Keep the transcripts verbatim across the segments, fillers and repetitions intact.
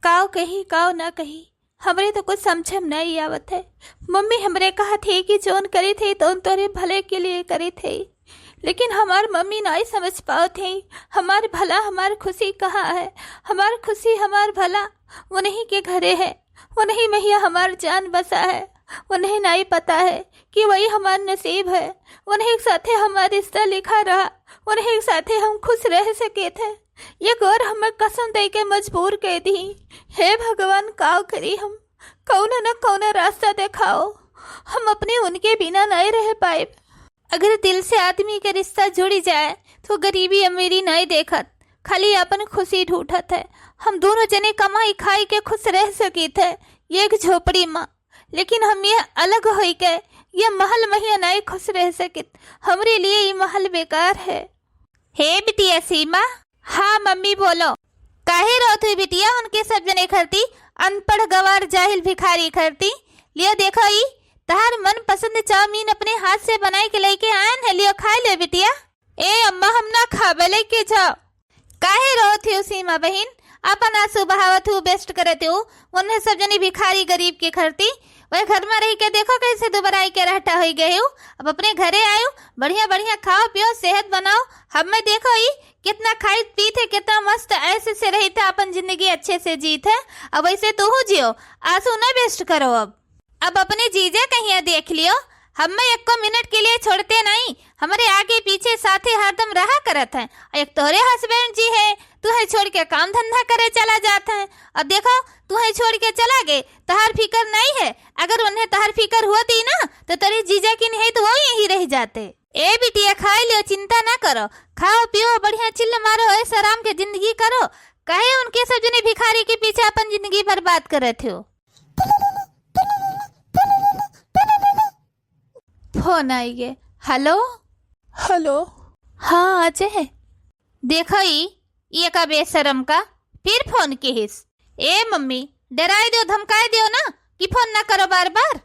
काव कही, काव ना कही, हमरे तो कुछ समझे में नाई आवत है। मम्मी हमरे कहत है कि जौन करित है, तौन तोरे भले के लिए करित है, लेकिन हमार मम्मी नाई समझ पावत है, हमार भला, हमार खुशी कहाँ है? हमार खुशी, हमार भला उन्हीं के घरे है, उन्हीं महिया हमार जान बसा है। उन्हें नाई पता है कि वही हमार नसीब है, उन्हीं के साथे हमार रिश्ता लिखा रहा, उन्हीं के साथे हम खुश रह सके थे। ये गौर हमें कसम दे के मजबूर कर दी। हे भगवान, काव करी हम, कौनो न कौनो रास्ता दिखाओ, हम अपने उनके बिना नाई रह पाए। अगर दिल से आदमी के रिश्ता जुड़ी जाए, तो गरीबी अमीरी नाई देखत, खाली अपन खुशी ढूंढत है। हम दोनों जने कमाई खाई के खुश रह सकित है एक झोपड़ी मा, लेकिन हम ये अलग होई के ये महल महिया नाई खुश रह सकित। हमरे लिए ये महल बेकार है। हे बिटिया सीमा। हाँ मम्मी बोलो। काहे रोत हुई बिटिया, उनके सब जने खरती, अनपढ़ गवार जाहिल भिखारी खरती। लियो देखो ई, तहार मनपसंद चाउमीन अपने हाथ से बनाई के लेके आयन है, लियो खाए लियो बिटिया। ए अम्मा, हम ना खाबे, लेके जाओ। काहे रोत हिउ सीमा बहिन, अपन आंसू बहावत हिउ, waste करत हिउ, उन्हें सब जनी भिखारी गरीब के खरती। वह घर में रही के देखो कैसे दुबराई के रहटा होई गए हिउ। अब अपने घरे आयो, बढ़िया बढ़िया खाओ पियो, सेहत बनाओ। हमें देखो ई कितना खाइत पीत है, कितना मस्त ऐसे से रहित है, अपन जिंदगी अच्छे से जीत है। अब वैसे तू जियो, आंसू न waste करो। अब अब अपने जीजा कहिया देख लियो, हमें एको मिनट के लिए छोड़ते नहीं, हमरे आगे पीछे साथे हरदम रहा करत हैं। एक तोहरे husband जी है, तुहे छोड़ के काम धंधा करे चला जात हैं, और देखो तुहे छोड़ के चला गए, तहार फिकर नहीं है। अगर उन्हें तहार फिकर होती ना, तो तेरे जीजा की नहीं तो वो यहीं रह जाते। ए बिटिया, खाई लियो, चिंता ना करो, खाओ पियो, बढ़िया chill मारो, ऐश आराम के जिंदगी करो। काहे उनके सब जने भिखारी के पीछे अपन जिंदगी बर्बाद करत हो? फोन आई गे। हेलो। हेलो। हाँ अजय, देखो ई, ई का बेशरम का फिर फोन किहिस। ए मम्मी, डराई दियो, धमकाई दियो ना कि फोन ना करो बार बार।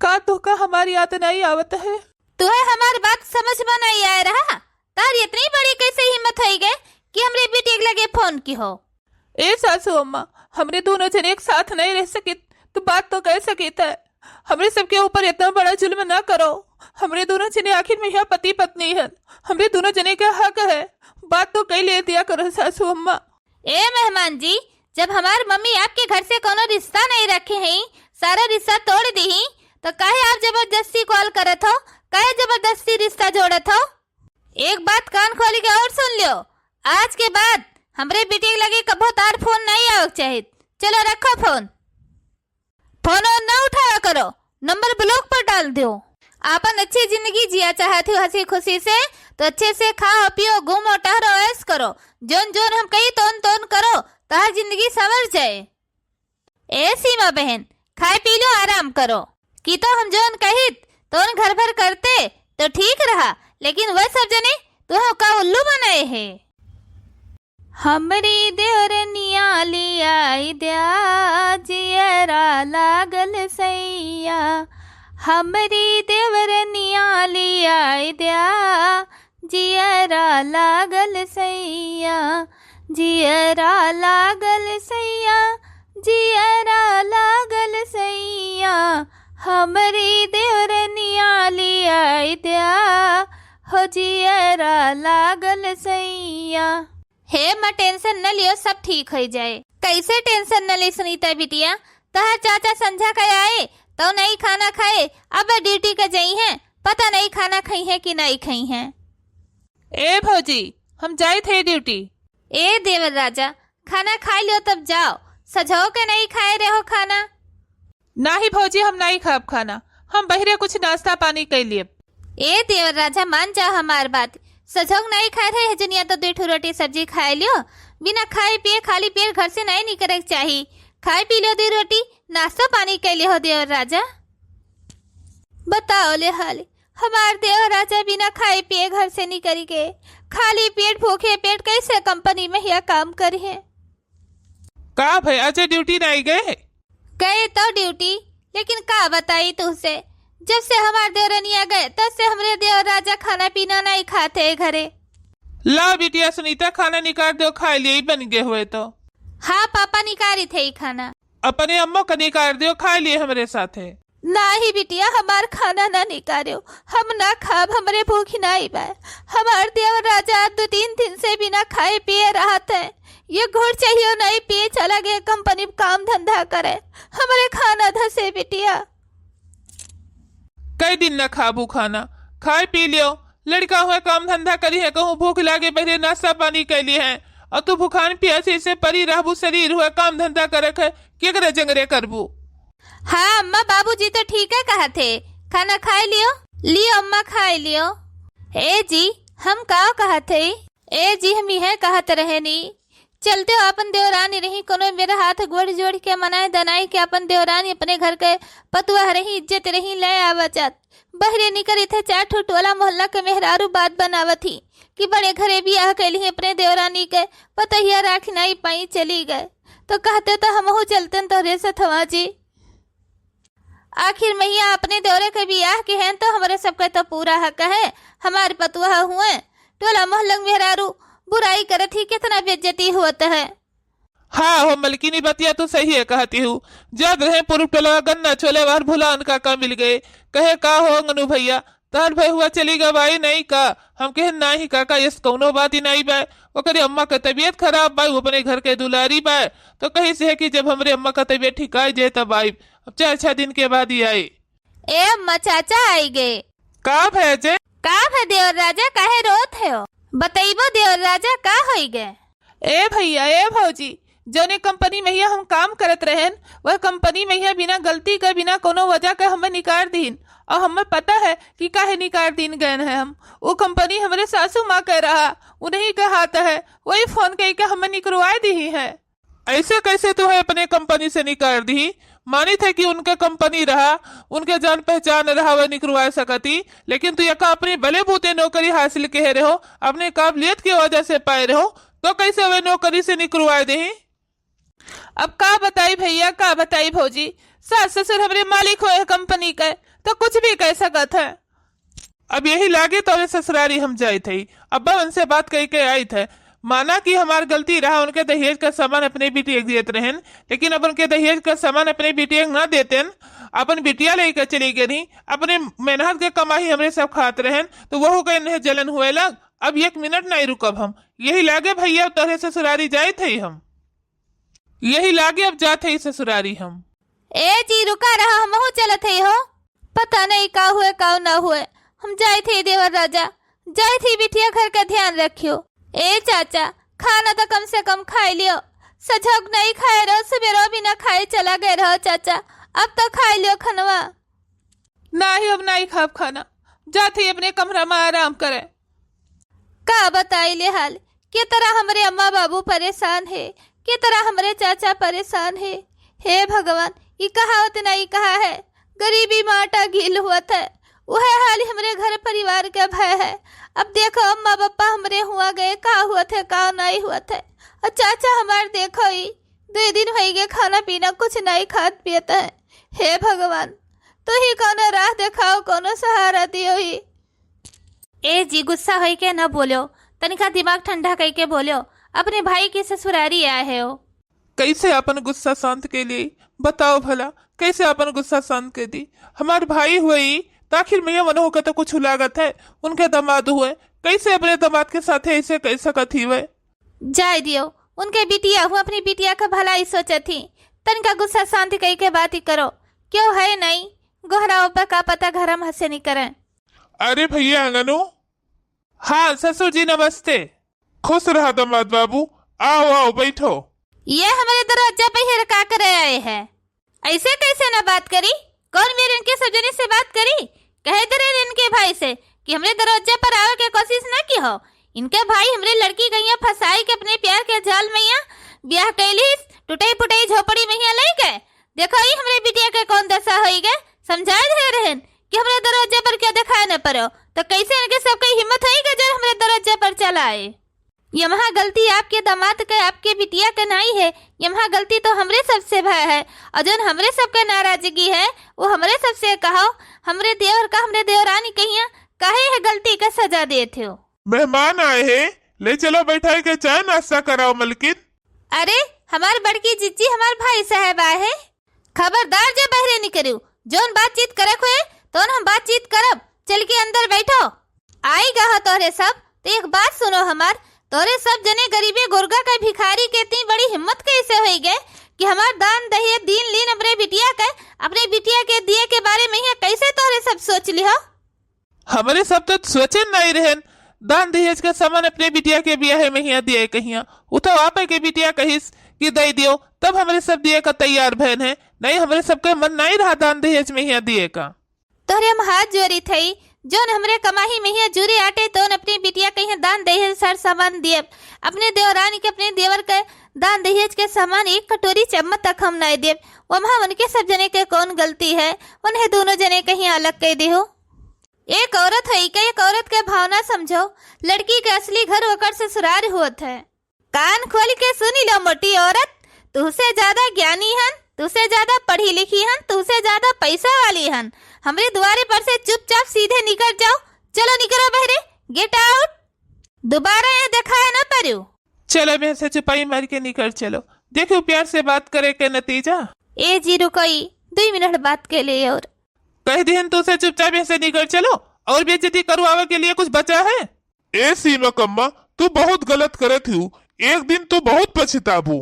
का तोहका हमार याद नहीं आवत है? तुहे हमार बात समझ में नहीं आए रहा? तार इतनी बड़ी कैसे हिम्मत होई गए कि हमरे बेटी के लगे फोन किहो? ए सासू अम्मा, हमरे दोनों जने एक साथ नहीं रह सकित, तो बात तो कह सकित है। हमरे सबके ऊपर इतना बड़ा जुल्म ना करो। हमरे दोनों जने आखिर में यह पति पत्नी है, हमरे दोनों जने का हक है, बात तो कह ले दिया करो सासू अम्मा। ए मेहमान जी, जब हमार मम्मी आपके घर से कोनो रिश्ता नहीं रखे हैं, सारा रिश्ता तोड़ दी, तो काहे आप जबरदस्ती कॉल करत हो, काहे जबरदस्ती रिश्ता जोड़त हो? एक बात कान खोल के और सुन लियो, आज के बाद हमरे बेटी के लगे कभो तार फोन नहीं आवक चाहित। चलो रखो फोन, फोन और ना उठाया करो, नंबर ब्लॉक पर डाल दो। आपन अच्छी जिंदगी जिया चाहत हो हंसी खुशी से, तो अच्छे से खाओ पियो, घूमो टहरो, ऐश करो, जोन जोन हम कही तोन तोन करो, तार जिंदगी संवर जाए। ए सीमा बहन, खाए पी लो, आराम करो। कि तो हम जोन कहित, तोन घर भर करते, तो ठीक रहा, लेकिन वह सब जने तुहा का उल्लू बनाए है। हमरी देवरनिया लियाई द्या, जियरा लागल सैया। हमरी देवरनिया लियाई द्या, जियरा लागल सैया, जियरा लागल सैया, जियरा लागल सैया, हमरी देवरनिया लियाई द्या, हो जियरा लागल सैया। हे माँ, tension न लियो, सब ठीक होई जाए। कैसे tension न ले सुनीता बिटिया, तहार चाचा संझा का आए, तो नहीं खाना खाए, अब ड्यूटी का जाई हैं, पता नहीं खाना खाई हैं कि नहीं खाई हैं। ए भौजी, हम जाइत है ड्यूटी। ए देवर राजा, खाना खाई लो तब जाओ, सझो के नहीं खाए रहो खाना। नाही भौजी, हम नाही खाब खाना, हम बहिरे कुछ नाश्ता पानी कइ लेब। ए देवर राजा, मान जा हमार बात, सझो के नाही खाए रहे, हजनिया तो दुई ठो रोटी सब्जी खाए लियो, बिना खाए पिए खाली पेट घर से नाही निकरे के चाही। खाए पी लियो दुई रोटी, नाश्ता पानी कइ लियो देवर राजा। बताओ ले हाल, हमार देवर राजा बिना खाए पिए घर से निकल के खाली पेट भूखे पेट कैसे कंपनी में हिया काम करिहे? का भई, अजय ड्यूटी नाई गए? गए तो ड्यूटी, लेकिन का बताई तुहसे, जब से हमार देवरनिया गए, तब से हमरे देवर राजा खाना पीना नाई खाते घरे। ला बिटिया सुनीता, खाना निकाल दो, खाए लिए बन गए हुए तो। हाँ पापा, निकारित है ई खाना। अपने अम्मो का निकार दियो, खाइ लिए हमरे साथे। नाही बिटिया, हमार खाना ना निकारियो, हम ना खाब, हमरे भूख नाही बाय। हमार देवर राजा दो तीन दिन से बिना खाए पिए रहत है, एक घूँट चाहियो नाही पिए चला गए कंपनी में काम धंधा करे, हमरे खाना धसे बिटिया। कई दिन न खाबू खाना, खाइ पी लियो। लड़िका हुए काम धंधा करिहैं, कहूँ भूख लागे पहिले नाश्ता पानी कइ लिहैं। अउर तू भुखान पियासी से परी रहबू, शरीर हुए काम धंधा करक है, केकरे जंगरे करबू? हाँ अम्मा, बाबूजी तो ठीके कहत है, खाना खाइ लियो। लियो अम्मा, खाइ लियो। ए जी, हम का कहत है? ए जी, हम इहे कहत रहेनी, चलते हो अपन देवरानी रही, कोनो मेरा हाथ गोड़ जोड़ि के मनाए दनाए के अपन देवरानी अपने घर के पतुआ रही, इज्जत रही, लइ आवा जात। बहरे निकरित है, चार ठो टोला मोहल्ला के मेहरारू बात बनावत ही कि बड़े घरे बियाह कइली अपने देवरानी के, पतोहिया राखि नाही पाई, चली गए। तो कहते तो हमहू चलतेन तोहरे सथवा जी। आखिर मइया अपने देवरे के बियाह के हैं तो हमरे सबके तो पूरा हक है। हमार पतुआ हुए, टोला मोहल्ला में मेहरारू बुराई करत ही, केतना बेइज्जती होत है। हाँ हो मलकिनी, बतिया तो सही है कहती हूँ। जात रहे पूर्व टोला गन्ना छोले बाहर भुलान काका मिल गए। कहे का हो अंगनू भइया, तोहर भइया चली गए बाई नाही का? हम कहे नाही काका, यस कउनो बात ही नाही बाय। ओकरे अम्मा के तबियत खराब बाय, वो अपने घर के दुलारी बाय। तो कही से है कि जब हमरे अम्मा का तबियत ठिकाइ जाए तब आइब। अब चार छह दिन के बाद ही आई। ए अम्मा, चाचा आइ गए। का भय जे? का भय देवर राजा, काहे रोत है हो? बतइबो देवर राजा, का होइ गए? ए भइया, ए भौजी, जौने कंपनी में हम काम करत रहेन, वह कंपनी में बिना गलती के, बिना कउनो वजह के हमें निकार दीन। अउर हमें पता है कि काहे निकार दीन गएन है हम। वो कंपनी हमरे सासू माँ के रहा, उन्हीं के हाथ है, वही फोन कइ के हमें निकरवाए दिही है। ऐसे कैसे तुहे अपने कंपनी से निकार दिही? मानित है कि उनके कंपनी रहा, उनके जान पहचान रहा, वह निकरवाए सकती, लेकिन तू यका अपने बले बूते नौकरी हासिल किहे रहो, अपने काबिलियत के वजह से पाए रहो, तो कैसे वह नौकरी से निकरवाए देही? अब का बताई भइया, का बताई भौजी, सास ससुर हमरे मालिक होए कंपनी के, तो कुछ भी कह सकत है। अब यही लागे तोरे ससुरारी हम जाइत हई। अब्बा उनसे बात कइ के आइत है। माना कि हमार गलती रहा, उनके दहेज का सामान अपने बिटिया के देत रहेन, लेकिन अब उनके दहेज का सामान अपने बिटिया के ना देतेन, अपन बिटिया लेके चली गई रही, अपने मेहनत के कमाई हमरे सब खात रहेन, तो वहू के इन्हें जलन हुए लग। अब एक मिनट नहीं रुकब हम, यही लागे भइया तोरे ससुरारी जाइत हई हम। यही लागे अब जात हई ससुरारी हम। ए जी, रुका रहा, हमहू चलत हई हो। पता नहीं का हुए, का ना हुए। हम जाइत हई देवर राजा, जाइत हई बिटिया घर का ध्यान रखियो। ए चाचा, खाना तो कम से कम खाइ लियो। सझक नहीं खाए रहो, सुबेरो भी ना खाए चला गए रहो चाचा। अब तो खाइ लियो खनवा। नाही, अब नाही खाब खाना, जात हई अपने कमरा में आराम करे। का बताई ले हाल, के तरह हमरे अम्मा बाबू परेशान है, के तरह हमरे चाचा परेशान है। हे भगवान, ई कहावत ना ई कहा है, गरीबी में आटा गील हुअत है, उहे हाल हमरे घर परिवार के भय है। अब देखो अम्मा पापा हमरे हुआ गए, का हुअत है, का नाई हुअत है। और चाचा हमार देखो ई, दो दिन होइ गए खाना पीना कुछ नाई खात पियत है। हे भगवान, तू ही कौनो राह देखाओ, कौनो सहारा दियो ही। ए जी, गुस्सा होई के न बोल्यो, तनिका दिमाग ठंडा कई के बोल्यो। अपने भाई के ससुरारी आए है हो। कैसे अपन गुस्सा शांत के लिए बताओ भला, कैसे अपन गुस्सा शांत के दी? हमार भाई हुए ई, त आखिर मइया वनहु के तो कुछ लागत है, उनके दामाद हुए, कैसे अपने दामाद के साथे ऐसे कह सकत ही हुए? जाए दियो, उनके बिटिया हुए, अपनी बिटिया का भलाई सोचत ही, तनिका गुस्सा शांत कई के बात ही करो, क्यों है नहीं, गोहराओ पे का पता घर में हंसे नहीं करें। अरे भइया अंगनू, हाँ ससुर जी नमस्ते। खुश रहा दामाद बाबू, आओ आओ बैठो। ये हमरे दरवाजा पे हेर का करे आए हैं? ऐसे कैसे ना बात करी? कौन मेर इनके सब जने से बात करी? कहे दे रहे इनके भाई से कि हमरे दरवाजा पर आवे के कोशिश ना की हो। इनके भाई हमरे लड़की गइया फंसाई के अपने प्यार के जाल मइया ब्याह कैली, टुटई फुटई झोपड़ी मइया लई के। देखो ई हमरे बिटिया के कौन दशा होई गे, समझाए दे रहन कि हमरे दरवाजे पर क्यों दिखाए न पड़ो, तो कैसे इनके सबके हिम्मत होई गे जो हमरे दरवाजे पर चला आए। यमहा गलती आपके दामाद के, आपके बिटिया के नाई है, यमहा गलती तो हमरे सबसे भय है। और जौन हमरे सबके नाराजगी है, वो हमरे सबसे कहो, हमरे देवर का, हमरे देवरानी कहिया, काहे है गलती का सजा देत हो? मेहमान आए हैं, ले चलो बैठाए के चाय नाश्ता कराओ मलकिन। अरे, हमार बड़की जिज्जी हमार भाई साहब आए हैं। खबरदार जे बहरे निकरियो, जौन बातचीत करे खोए, तौन हम बातचीत करब। चल के अंदर बैठो। आई गा हो तोहरे सब, तो एक बात सुनो हमार, तोहरे सब जने गरीबे गुरगा के भिखारी के इतनी बड़ी हिम्मत कैसे होई गए कि हमार दान दहेज दीन लीन अपने बिटिया के, अपने बिटिया के दिए के बारे में यहाँ कैसे तोहरे सब सोच लिहो? हमरे सब तो सोचे नहीं रहन, दान दहेज का सामान अपने बिटिया के बियाहे में हिया दिए कहिया। उ तो आपे के बिटिया कहिस कि दे दियो, तब हमरे सब दिए का तैयार भयन है, नहीं हमरे सबके मन नहीं रहा दान दहेज में हिया दिए का। तोहरे हम हाथ जोड़ी थई, जौन हमरे कमाही में हिया जुरे आटे तौन अपनी बिटिया कहिया दान दहेज सर सामान दियब। अपने देवरानी के, अपने देवर के दान दहेज के सामान एक कटोरी चम्मच तक हम नहीं देब। वम्हा उनके सब जने के कौन गलती है, उन्हें दोनों जने कहिया अलग कह दिहो। एक औरत है, एक, एक औरत के भावना समझो। लड़की के असली घर ओकर ससुरार होत है। कान खोल के सुनी लो मोटी औरत, तुहसे ज्यादा ज्ञानी हन, तुहसे ज्यादा पढ़ी लिखी हन, तुहसे ज्यादा पैसा वाली हन। हमरे दुआरे पर से चुपचाप सीधे निकल जाओ। चलो निकलो बहरे, get out। दोबारा ये दिखाए ना पड़ो। चलो, अब यहाँ से चुपाई मार के निकल चलो। देखो प्यार से बात करे के नतीजा। ए जी रुकई, दुई मिनट बात के लिए और कह दिहन तुसे चुपचाप यहाँ से निकल चलो, और बेइज्जती करवावे के लिए कुछ बचा है? ए सीमा कम्मा, तू बहुत गलत करत हूँ, एक दिन तू बहुत पछताबू।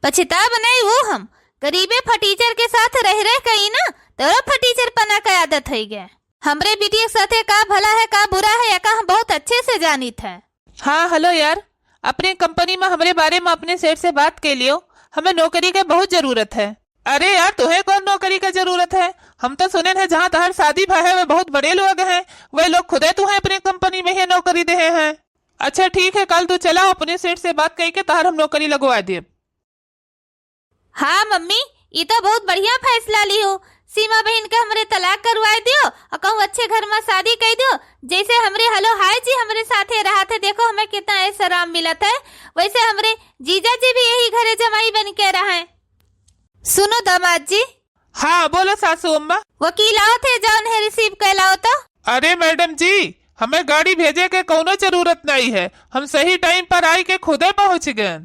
पछताब नहीं वो हम, गरीबे फटीचर के साथ रह रह कहीं ना, तोरो फटीचर पना का आदत होई गया। हमरे बिटिया के साथे का भला है, का बुरा है, एका हम बहुत अच्छे से जानित है। हाँ, हेलो यार, अपने कंपनी में हमरे बारे में अपने सेठ से बात के लियो, हमें नौकरी के बहुत जरूरत है। अरे यार, तुहे कौन नौकरी का जरूरत है? हम तो सुने हैं जहाँ तहार शादी भा है, वे बहुत बड़े लोग हैं, वे लोग खुदे तुहे अपने कंपनी में ही नौकरी दे हैं। अच्छा ठीक है, कल तू चला अपने सेठ से बात करके तहार हम नौकरी लगवा देब। हाँ मम्मी, ई तो बहुत बढ़िया फैसला लिहो। सीमा बहिन के हमरे तलाक करवाए दियो और कहूँ अच्छे घर में शादी कर दियो, जैसे हमरे हेलो हाय जी हमरे साथे रहा थे, देखो हमें कितना ऐसा आराम मिला था, वैसे हमरे जीजा जी भी यही घरे जमाई बन के रहे। सुनो दामाद जी। हाँ, बोलो सासू अम्मा। वकील आओ थे, जाओ उन्हें receive कर लाओ तो। अरे मैडम जी, हमें गाड़ी भेजे के कौनो जरूरत नहीं है, हम सही time पर आई के खुदे पहुँच गए।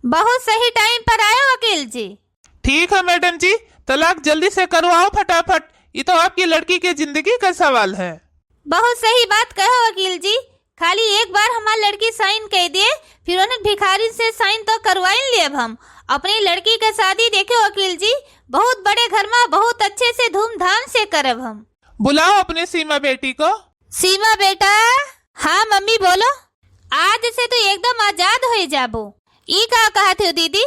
बहुत सही time पर आयो वकील जी। ठीक है मैडम जी, तलाक जल्दी से करवाओ फटाफट, ये तो आपकी लड़की के जिंदगी का सवाल है। बहुत सही बात कहो वकील जी, खाली एक बार हमार लड़की sign कह दिए, फिर उन्हें भिखारी से sign तो करवाइन लेब हम। अपनी लड़की के शादी देखे वकील जी, बहुत बड़े घर में बहुत अच्छे से धूमधाम से करब हम। बुलाओ अपने सीमा बेटी को। सीमा बेटा। हाँ मम्मी बोलो। आज से तू एकदम आजाद हो जाबो। ई का कहत हो दीदी?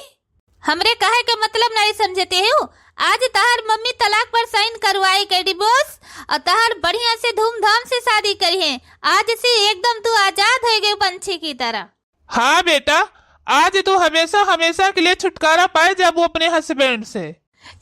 हमरे कहे के मतलब नहीं समझते हो? आज तहार मम्मी तलाक पर sign करवाई के divorce और तहार बढ़िया से धूमधाम से शादी करी है। आज से एकदम तू आजाद हो गए पंछी की तरह। हाँ बेटा, आज तू हमेशा हमेशा के लिए छुटकारा पाए जाबू अपने husband से।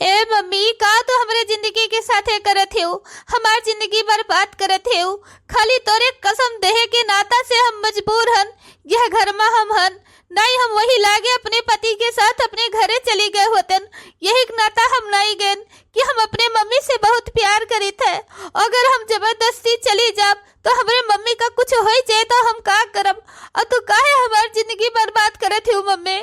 ए मम्मी, का तू हमरे जिंदगी के साथे करत हेउ? हमार जिंदगी बर्बाद करत हेउ। खाली तोरे कसम देहे के नाता से हम मजबूर हन, यह घर में हम हन। नहीं, हम वही लागे अपने पति के साथ अपने घरे चली गए होतन। यही के नाता हम नहीं गएन कि हम अपने मम्मी से बहुत प्यार करीत है। अगर हम जबरदस्ती चली जाब तो हमरे मम्मी का कुछ होई जाए तो हम का करब? और तू काहे हमार जिंदगी बर्बाद करत हेउ मम्मी?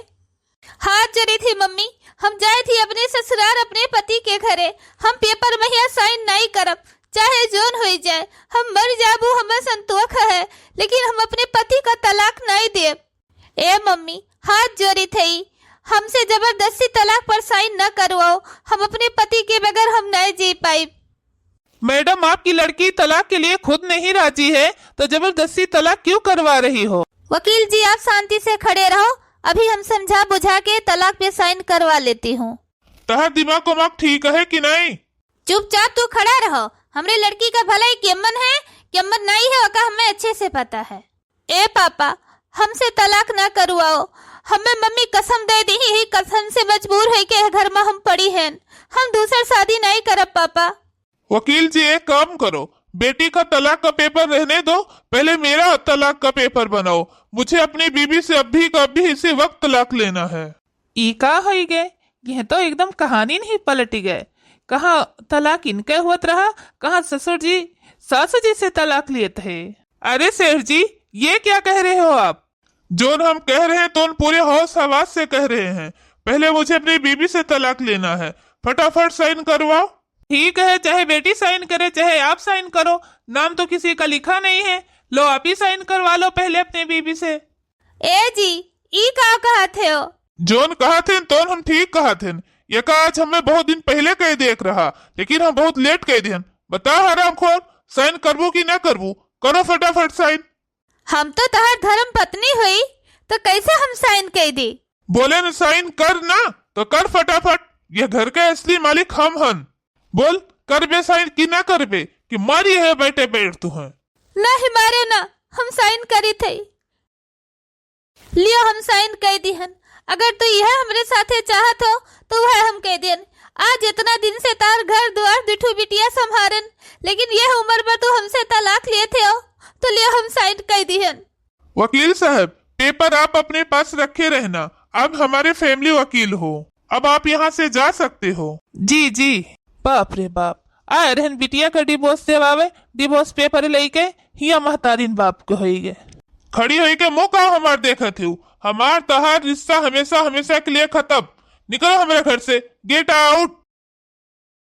हाथ जोड़ी थी मम्मी, हम जाए थी अपने ससुराल अपने पति के घरे। हम paper में हिया sign नहीं करब, चाहे जोन होई जाए। हम मर जाबू, हमें संतोख है, लेकिन हम अपने पति का तलाक नहीं देब। ए मम्मी, हाथ जोड़ी थई, हमसे जबरदस्ती तलाक पर sign न करवाओ, हम अपने पति के बगैर हम नहीं जी पाइब। मैडम, आपकी लड़की तलाक के लिए खुद नहीं राजी है, तो जबरदस्ती तलाक क्यों करवा रही हो? वकील जी, आप शांति से खड़े रहो, अभी हम समझा बुझा के तलाक पे sign करवा लेती हूँ। तहार दिमाग उमाग ठीक है कि नहीं? चुपचाप तू खड़ा रहो, हमरे लड़की का भलाई केमन है, केमन नहीं है, ओका हमें अच्छे से पता है। ए पापा, हमसे तलाक ना करवाओ, हमें मम्मी कसम दे दी, यही कसम से मजबूर है कि घर में हम पड़ी हैं, हम दूसर शादी नहीं करब पापा। वकील जी, एक काम करो, बेटी का तलाक का paper रहने दो, पहले मेरा तलाक का paper बनाओ। मुझे अपनी बीवी से अभी का अभी इसी वक्त तलाक लेना है। ई का होई गए? यह तो एकदम कहानी नहीं पलटी गए। कहाँ तलाक इनके हुअत रहा, कहाँ ससुर जी सासू जी से तलाक लिए थे। अरे सेठ जी, ये क्या कह रहे हो आप? जोन हम कह रहे हैं, तोन पूरे होश हवास से कह रहे हैं। पहले मुझे अपनी बीवी से तलाक लेना है। फटाफट साइन करवाओ। ठीक है, चाहे बेटी साइन करे, चाहे आप साइन करो, नाम तो किसी का लिखा नहीं है। लो, आप ही साइन करवा लो पहले अपने बीवी से। ए जी, ई का कहत हो? जौन कहत हन, तौन हम ठीक कहत हन। एका आज हमें बहुत दिन पहले कह देक रहा, लेकिन हम बहुत लेट कह देहन। बता हरामखोर, साइन करबू कि ना करबू? करो फटाफट साइन। हम तो तोहर धर्म पत्नी होई, तो कैसे हम साइन कह दी? बोले न साइन कर ना, तो कर फटाफट। यह घर के असली मालिक हम हन। बोल, करबे साइन कि ना करबे, कि मारी है बैठे बैठ तू है? नहीं मारे ना, हम साइन करी थे। लियो, हम साइन कह दिहन। अगर तू यह हमरे साथे चाहत हो, तो वह हम कह देन। आज इतना दिन से तार घर द्वार दुठू बिटिया संभारन, लेकिन यह उम्र में तू हमसे तलाक लिए थे हो, तो लियो, हम साइन कह दिहन। वकील साहब, पेपर आप अपने पास रखे रहना, आप हमारे फैमिली वकील हो, अब आप यहाँ से जा सकते हो। जी, जी। बाप रे बाप, आए रहन बिटिया का डिवोर्स देवावे, डिवोर्स पेपर लेके हिया महतारिन बाप के होइगे। खड़ी होइके मुँह का हमार देखत हो? हमार तहार रिश्ता हमेशा, हमेशा के लिए खत्म। निकलो हमारे घर से, गेट आउट।